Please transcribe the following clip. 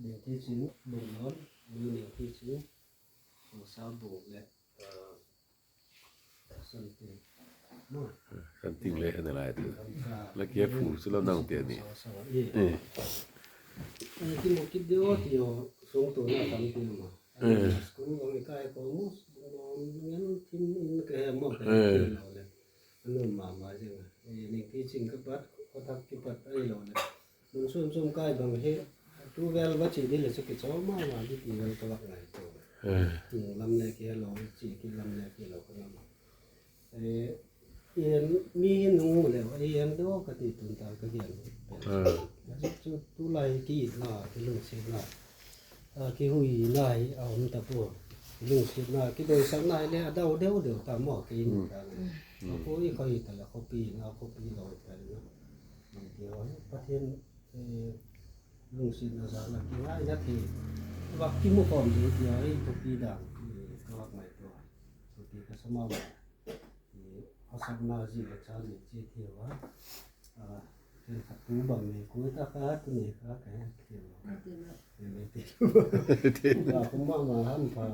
ເໜັງທີ່ຊິງ ບົງນອນ ມີເໜັງທີ່ຊິງ ໂອຊາໂບ ແລະ ເອີ ຊັນຕິງເນາະ ຊັນຕິງເລຍ ອັນນີ້ຫຼາຍເຕີບ ແລ້ວເກັບຜູ້ສຸລະນັງເຕນີ້ ເອີ ເອີ ທີ່ໝົດກິດດຽວ ທີ່ເຮົາສົ່ງໂຕໜ້າຕຳເຕີມາ ເອີ ສະກຸນວາງໃກ້ກໍໝົດ ເງິນທິມອິນກະແຮມໝົດ ເອີ ເອົາແລ້ວ ອະນຸມາມາຈັ່ງ ເອີ ເໜັງທີ່ຊິງກະປັດ ກໍທັກກິປັດໄອ້ລາວແລ້ວ ມັນຊົມຊົມກາຍບັງເຮ ຕູແວລວະຈີດິນລະສະກິຊໍມາ ມາດິຕີແວລກະວັກໄງໂຕ ເອີ ຕຸງລຳແນເກລອ ຈີກິນລຳແນເກລອກະນຳ ເອີ ເອີ ມີໜູແລ້ວ ເອີ ໂດກະຕິຕຸນຕາກະກຽນ ເອີ ຕູໄລກີນາ ກິລຸງເຊນາ ເອີ ກິຫຸຍນາ ເອົາມະຕະໂປ ກິລຸງເຊນາ ກິໂດຍສັກນາຍແລ ອາດາວເດວເດວ ຕາໝໍກີນ ອືມ ຕາ ອືມ ໂອ ໂຄອີ ເຂົາອີຕະລະ ເຂົາປີນາ ເຂົາປີລອຍໄປເນາະ ບາງທີວ່າປະເທດ ເອີ ລຸງສິນອາສາລະກິງາຍນະເທ ວ່າກິໝູກອນດີດຽວ ເອີ ໂຕປີດາງ ເອີ ກະວັກໄມ້ຕົວ ໂຕປີກະສະມາມາ ເອີ ອາສັກນາຈີກະຈານເຈເທວາ ອາ ເປັນຂະຕູບາເມກຸຍຕາກາຕຸເມກາກະເທວາ ເອີ ເມຕິ ວ່າຄຸມມາມາຫັນພາ